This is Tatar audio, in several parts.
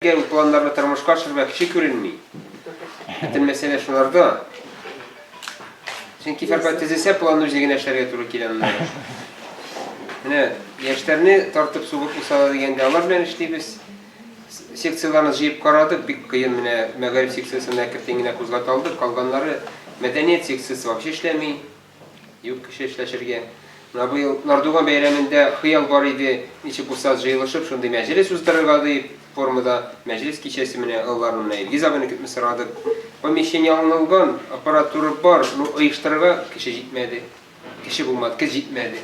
Ул планнарны тормышка ашырырга кеше күренми. Бөтен мәсьәлә шуларда. Чөнки фәркать төзесә, планны үзе генә эшләргә туры килә аннары. Менә яшьләрне тартып сугып булса да дигәндә алар белән эшлибез. Секцияләрне җыеп карадык, бик кыен менә мәгариф секциясен әкертен генә кузгата алдык, калганнары мәдәният секциясе вообще эшләми. Юк кеше эшләшергә. Менә быел Нардуган бәйрәмендә хыял бар иде, ничек булса җыелышып шундый мәҗлес уздырырга дип, формада мәҗлес кичәсе менә аларны менә Илгиз абыйны күпме сорадык. Помещение алынылган, аппаратура бар, но оештырырга кеше җитмәде. Кеше булмады, кез җитмәде.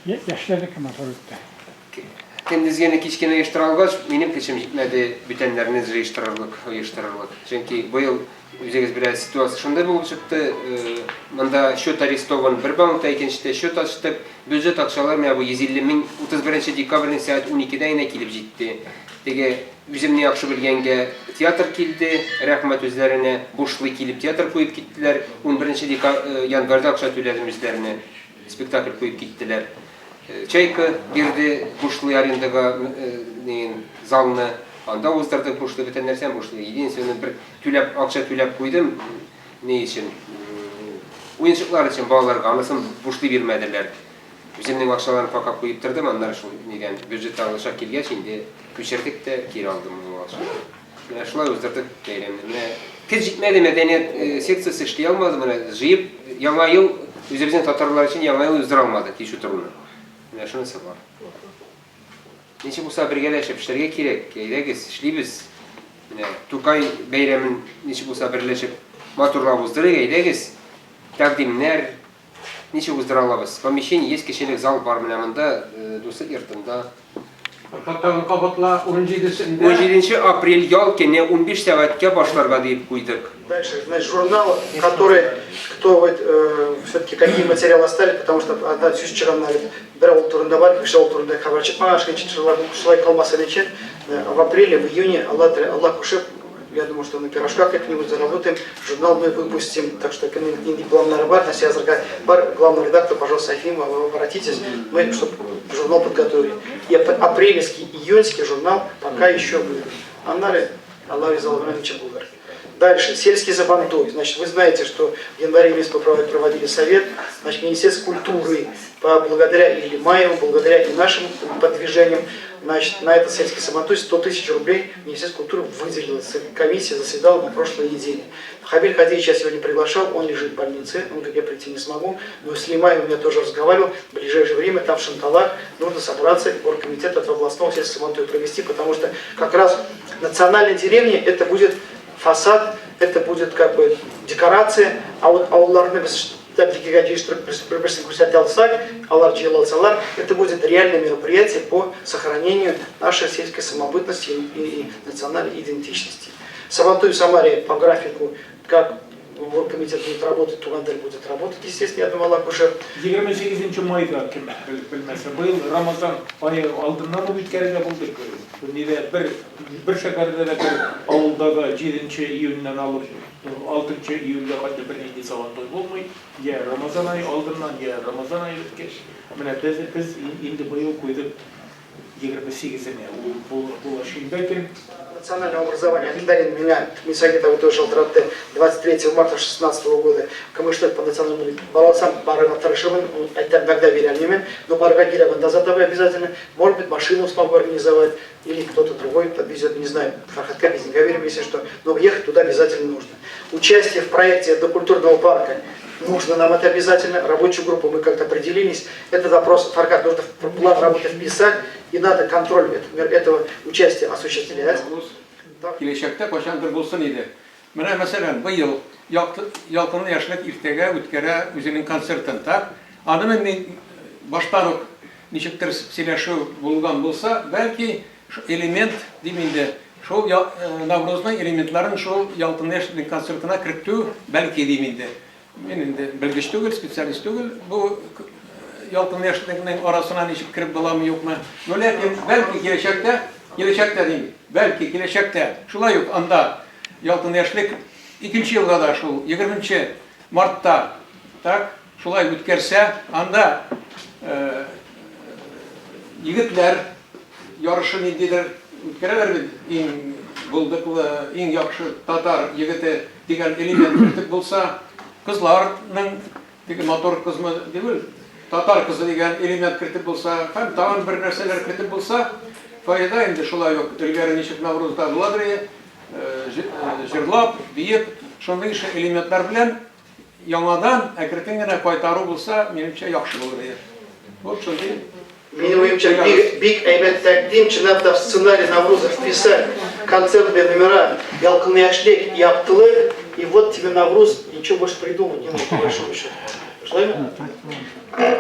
Яшьләрнеке матур үтте. Көндезгене кичкене оештыра алгач, минем көчем җитмәде бүтәннәрне җыештырырлык, оештырырлык. Чөнки быел үзегез беләсез, ситуация шундый булып чыкты. Монда счет арестован бер банкта, икенчедә счет ачтык. Бюджет акчалары менә бу 150 мең 31 декабрьнең сәгать 12дә генә килеп җитте. Теге үземне яхшы белгәнгә театр килде, рәхмәт үзләренә, бушлый килеп театр куеп киттеләр. 11 дека январьда акча түләдем үзләренә, спектакль куеп киттеләр. Чайка бирде бушлый арендага залны. Анда уздырдык бушлый, бөтен нәрсәне бушлый. Единственное, бер түләп, акча түләп куйдым, ни өчен, уенчыклар өчен балаларга, анысын бушлый бирмәделәр. Үземнең акчаларны пока куеп тордым, аннары шул нидән, бюджеттан акча килгәч, инде күчердек тә, кире алдым ул акчаны. Менә шулай уздырдык бәйрәмне. Менә көч җитмәде, мәдәният секциясе эшли алмады, менә җыеп, Яңа ел, үзебезнең татарлар өчен Яңа ел уздыра алмадык кич утыруны. Менә шунысы бар. Ничек булса бергәләшеп эшләргә кирәк, әйдәгез, эшлибез. Менә Тукай бәйрәмен ничек булса берләшеп матурлап уздырыйк, әйдәгез. Тәкъдимнәр, Ничек уздыра алабыз? Помещение есть, кешелек зал бар менә монда, Дуслык йортында. Рфат, тагын кабатла, унҗидесендә. Унҗиденче апрель, ял көне, 15 сәгатькә башларга диеп куйдык. Дальше, значит, журнал, который, кто вот, все-таки какие материалы оставили, потому что анда сүз чыганнар бер авыл турында бар, икенче авыл турында хәбәр чыкмаган, шулай калмасын өчен, в апреле, в июне, Алла, Алла кушып, Я думаю, что на пирожках как-нибудь заработаем, журнал мы выпустим, так что кемнең планнары бар, нәрсә язырга бар, главный редактор, пожалуйста, Ефимова, обратитесь, мы, чтобы журнал подготовили. И апрельский, июньский журнал пока еще будет. Аннары, Алла ризалыгы ничек булыр. Дальше, сельский сабантуй. Значит, вы знаете, что в январе месяце проводили совет. Значит, Министерство культуры, по, благодаря и Лимаеву, благодаря и нашим подвижениям, значит, на этот сельский сабантуй 100 тысяч рублей Министерство культуры выделило. Комиссия заседала на прошлой неделе. Хабиль Хадиевич я сегодня приглашал, он лежит в больнице, он говорит, я прийти не смогу. Но с Лимаевым я тоже разговаривал, в ближайшее время там в Шанталах нужно собраться, оргкомитет от областного сельского сабантуя провести, потому что как раз национальная деревня это будет фасад, это будет как бы декорация, а вот авылларны без тәбрикегә җыештырып бер-берсен күрсәтә алсак, алар җыела алсалар, это будет реальное мероприятие по сохранению нашей сельской самобытности и национальной идентичности. Сабантуй в Самаре по графику, как комитет будет работать, Туган тел будет работать, естественно, я думаю, Алла уже. 28 майда, кем белмәсә, быел Рамазан ае алдыннан ук үткәрергә булдык. Нидә бер бер шәһәрдә дә, бер авылда да 7 июньнән алып 6 июльгә хәтле бернинди Сабантуй булмый. Я Рамазан ае алдыннан, я Рамазан ае беткәч. Менә без без инде быел куйдык 28-енә. Ул була шимбә көн. Национального образования Миндарин меня Мисагит абый тоже шалтыратты 23 марта 2016 года. Камышлык по национальному бара алсам, барырга тырышырмын, әйтәм, вәгъдә бирә алмыйм, но барырга кирәк, анда Азат абый обязательно. Может быть, машину смогу организовать, или кто-то другой подвезет, не знаю, Фархатка бензинга бирим, если что, но ехать туда обязательно нужно. Участие в проекте до культурного парка нужно нам это обязательно, рабочую группу мы как-то определились, этот вопрос, Фархат, нужно в план работы вписать, и надо контроль этого участия осуществлять. Киләчәктә кайчандыр булсын иде. Менә, мәсәлән, быел Якты, Ялкынлы яшьлек иртәгә үткәрә үзенең концертын, так? Аны мин баштан ук ничектер сөйләшү булган булса, бәлки, элемент дим инде, шул Наврузның элементларын шул Ялкынлы яшьлекнең концертына кертү, бәлки дим инде. Мин инде белгеч түгел, специалист түгел, бу Ялкынлы яшьлекнең арасына ничек кереп буламы, юкмы. Но ләкин, бәлки, киләчәктә, киләчәктә дим, бәлки, киләчәктә шулай ук анда Ялкынлы яшьлек икенче елга да шул егерменче мартта, так, шулай үткәрсә, анда егетләр ярышы ниндидер үткәрәләр бит, иң булдыклы, иң яхшы татар егете дигән элемент кертеп булса, кызларның теге матур кызмы түгел, татар кызы дигән элемент кертеп булса, һәм тагын бер нәрсәләр кертеп булса, фойеда инде шулай ук элгәре ничек Наврузда буладыр җырлап, биеп, шундый ише элементлар белән яңадан әкертен генә кайтару булса, минемчә, яхшы булыр иде. Вот шундый. Минем уемча, бик, бик әйбәт тәкъдим, чынлап та в сценарий Навруза вписать концертные номера «Ялкынлы яшьлек», «Яктылык», и вот тебе Навруз, ничего больше придумать не нужно, по большому счету. Шулаймы?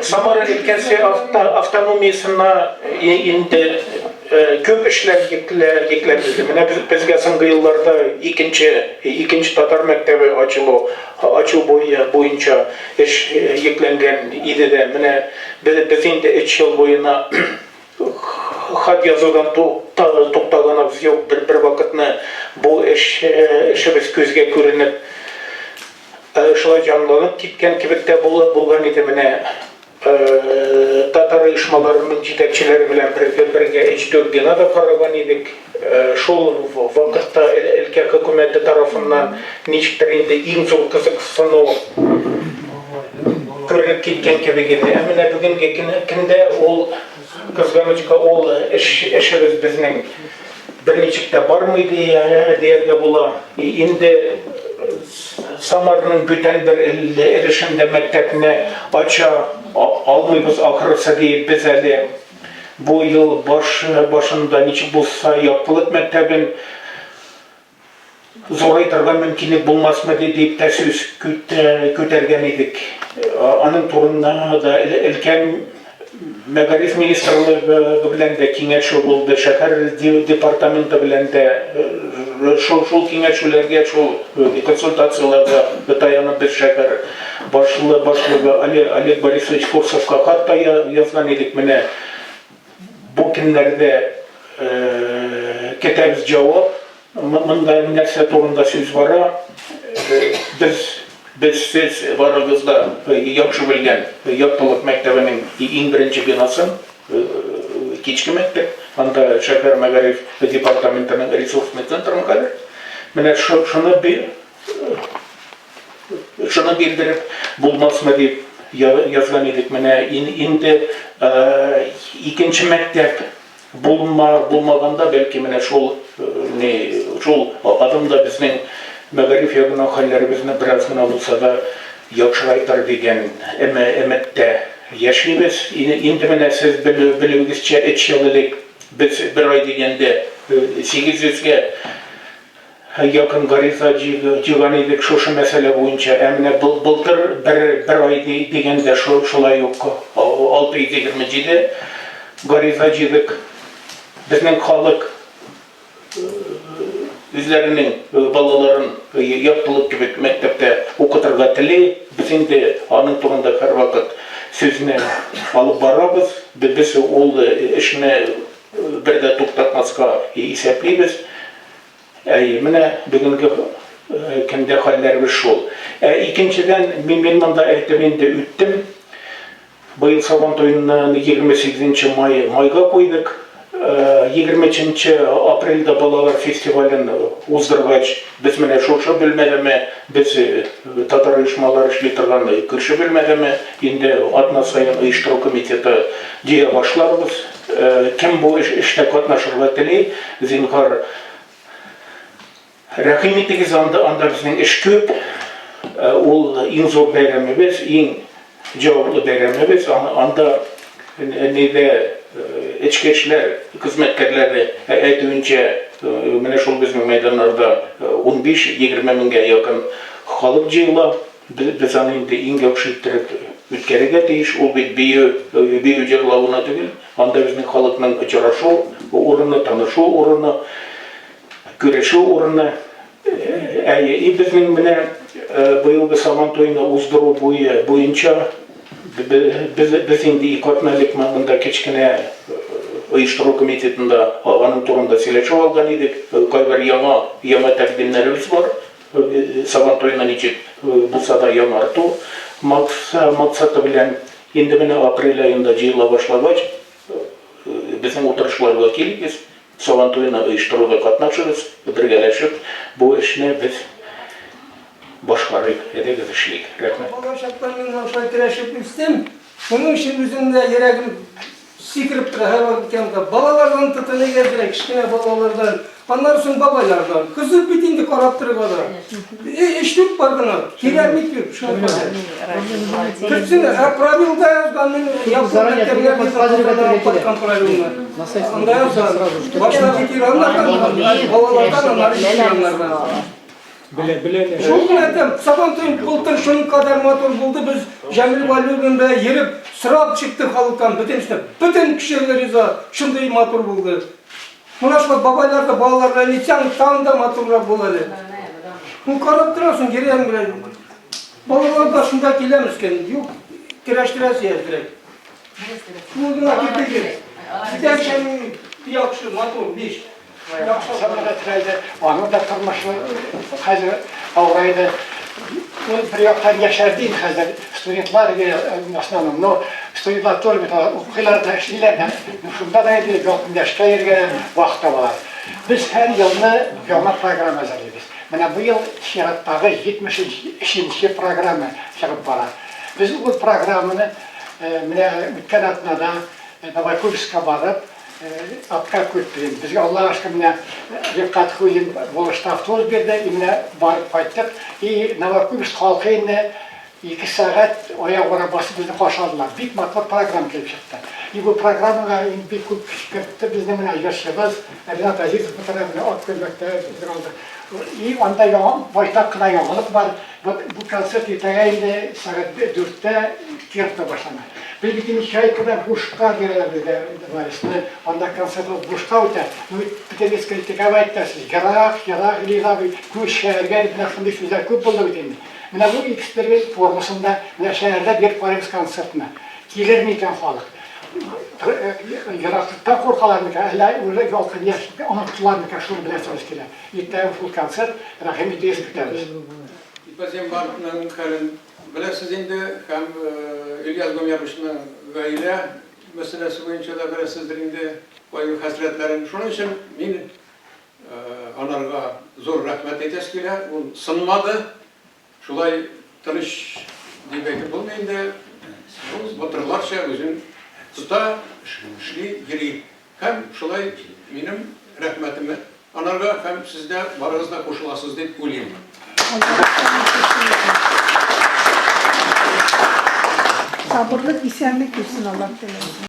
Самара өлкәсе автономиясенә инде күп эшләр йөкләнде. Менә безгә соңгы елларда икенче икенче татар мәктәбе ачылу ачу буенча эш йөкләнгән иде дә. Менә без инде өч ел буена хат язудан туктаганыбыз юк. Бер бер вакытны бу эш эшебез күзгә күренеп Шулай җанланып киткән кебек тә булган иде менә татар оешмаларының җитәкчеләре белән бергә бергә өч-дүрт бина да караган идек. Шул вакытта өлкә хөкүмәте тарафыннан ничектер инде иң зур кызыксыну күренеп киткән кебек иде. Ә менә бүгенге көндә ул, кызганычка, ул эш эшебез безнең берничек тә бармый дияргә була. Инде Самарның бүтән бер өлешендә мәктәпне ача алмыйбыз ахрысы диеп без әле бу ел баш башында ничек булса Яктылык мәктәбен зурайтырга мөмкинлек булмасмы дип тә сүз күтәргән идек. Аның турында да өлкән Мәгариф министрлыгы белән дә киңәшү булды, шәһәр департаменты белән дә шул шул киңәшүләргә, шул консультацияләргә таянып без шәһәр башлы башлыгы Олег Борисович Фурсовка хат та язган идек. Менә бу көннәрдә көтәбез җавап. Монда нәрсә турында сүз бара? Без без сез барыгыз да яхшы белгән Яктылык мәктәбенең иң беренче бинасын, кичке мәктәп, анда шәһәр мәгариф департаментының ресурсный центры хәзер. Менә шуны шуны бирдереп булмасмы дип язган идек. Менә инде икенче мәктәп Булма, булмаганда, бәлки менә шул, ни, шул адым да безнең мәгариф ягыннан хәлләребезне бераз гына булса да яхшырайтыр дигән өметтә яшибез. Инде менә сез белүегезчә, өч ел элек без бер ай дигәндә 800 гә Якын гариза җыйган идек шушы мәсьәлә буенча. Ә менә былтыр бер, бер ай дигәндә шулай ук 627 гариза җыйдык. Безнең халык үзләренең балаларын Яктылык кебек мәктәптә укытырга тели. Без инде аның турында һәрвакыт сүзне алып барабыз. Без ул эшне бер дә туктатмаска исәплибез. Әйе, менә бүгенге көндә хәлләребез шул. Ә икенчедән, мин, мин монда әйтеп инде үттем. Быел Сабан туены 28 май, майга куйдык. 23 апрельдә балалар фестивален уздыргач, без менә шушы бүлмәдәме, без татар оешмалары эшли торган күрше бүлмәдәме, инде атна саен оештыру комитеты җыя башларбыз. Кем бу эштә катнашырга тели, зинһар, рәхим итегез, анда, анда безнең эш күп. Ул иң зур бәйрәмебез, иң җаваплы бәйрәмебез. Анда нидә эчке эшләр хезмәткәрләре әйтүенчә, менә шул безнең мәйданнарда 15-20 меңгә якын халык җыела. Без аны инде иң яхшы иттереп үткәрергә тиеш. Ул бит бию, бию җырлау гына түгел. Анда безнең халыкның очрашу урыны, танышу урыны, күрешү урыны. Әйе, и безнең менә быелгы Сабан туйны уздыру буе буенча без, без инде ике атна элек монда кечкенә оештыру комитетында аның турында сөйләшеп алган идек. Кайбер яңа, яңа тәкъдимнәребез бар. Сабан туена ничек булса да яңарту максаты белән инде менә апрель аенда җыела башлагач, безнең утырышларга килегез. Сабантуйны оештыруда катнашыгыз, бергәләшеп бу эшне без башкарыйк, әйдәгез эшлик. Рәхмәт. Бала чактан мин шулай көрәшеп үстем. Шуның өчен үзем дә йөрәгем сикереп тора һәрвакыт кемгә. Балалардан тотынып әзрәк, кечкенә балалардан, аннары соң бабайлардан. Кызык бит инде карап торырга да. Өч-дүрт пар гына, кирәкми күп, шуңа кадәр. Төртсен, ә правилда язган, мин япон мәктәбенә кайткан правилны. Анда язган, башта ветераннардан, балалардан, аннары ветераннардан. Белә, беләләр. Шул гына әйтәм, Сабан туе былтыр шуның кадәр матур булды, без Җәмил Вәлиуллин белән йөреп, сорап чыктык халыктан, бөтенесенә, бөтен кеше риза, шундый матур булды. Менә шулай бабайлар да балалар белән итсәң, тагын да матуррак була әле. Ну, карап торасың, йөрәгең белән. Балалар да шунда килә мескен, юк, көрәштерәсе әзрәк. Шул гына киртеге. Җитәкченең яхшы, матур, биш. Сәнгать аның да тормышы хәзер авырайды. Ул бер яктан яшәрде инде хәзер. Студентлар в основном, но студентлар тоже бит алар укыйлар да, эшлиләр дә. Но шунда да инде якын яшькә йөргә вакыт табалар. Без һәр елны яңа программа әзерлибез. Менә быел чираттагы 73 нче программа чыгып бара. Без ул программаны менә үткән атнада Новокурскка барып, Атка күрттем. Безгә Аллага шөкер, менә Рифкать Хуҗин булышты, автобус бирде, и менә барып кайттык. И Новокубск халкы инде ике сәгать аягүрә басып безне каршы алдылар. Бик матур программа килеп чыкты. И бу программага инде бик күп көч кертте безнең менә җырчыбыз Ренат Азизов утыра, менә ак күлмәктә безнең алда. И анда яңа, байтак кына яңалык бар. Вот бу концерт иртәгә инде сәгать дүрттә Кировта башлана. Без бит инде Чайкада бушка бирәләр безгә вальсны, анда концерт ул бушка үтә. Ну бит бөтенегез критиковать итәсез, ерак, ерак Илгиз абый, күз шәһәргә дип менә шундый сүзләр күп булды бит инде. Менә бу эксперимент формасында менә шәһәрдә биреп карыйбыз концертны. Килер микән халык? Ераклыктан куркалар микән, әллә уже ялкын яшь оныттылар микән, шуны беләсебез килә. Иртәгә шул концерт, рәхим итегез, көтәбез. Ипозембанкның хәлен беләсез инде һәм Ильяс Гомеровичның гаилә мәсьәләсе буенча да беләсездер инде кайгы-хәсрәтләрен. Шуның өчен мин анарга зур рәхмәт әйтәсе килә. Ул сынмады, Шулай тыныч дип әйтеп булмый инде. Ул батырларча үзен тота, эшли, йөри. Һәм шулай минем рәхмәтемне анарга һәм сез дә барыгыз да кушыласыз дип уйлыйм. Сабырлык, исәнлек бирсен Аллаһ Тәгалә.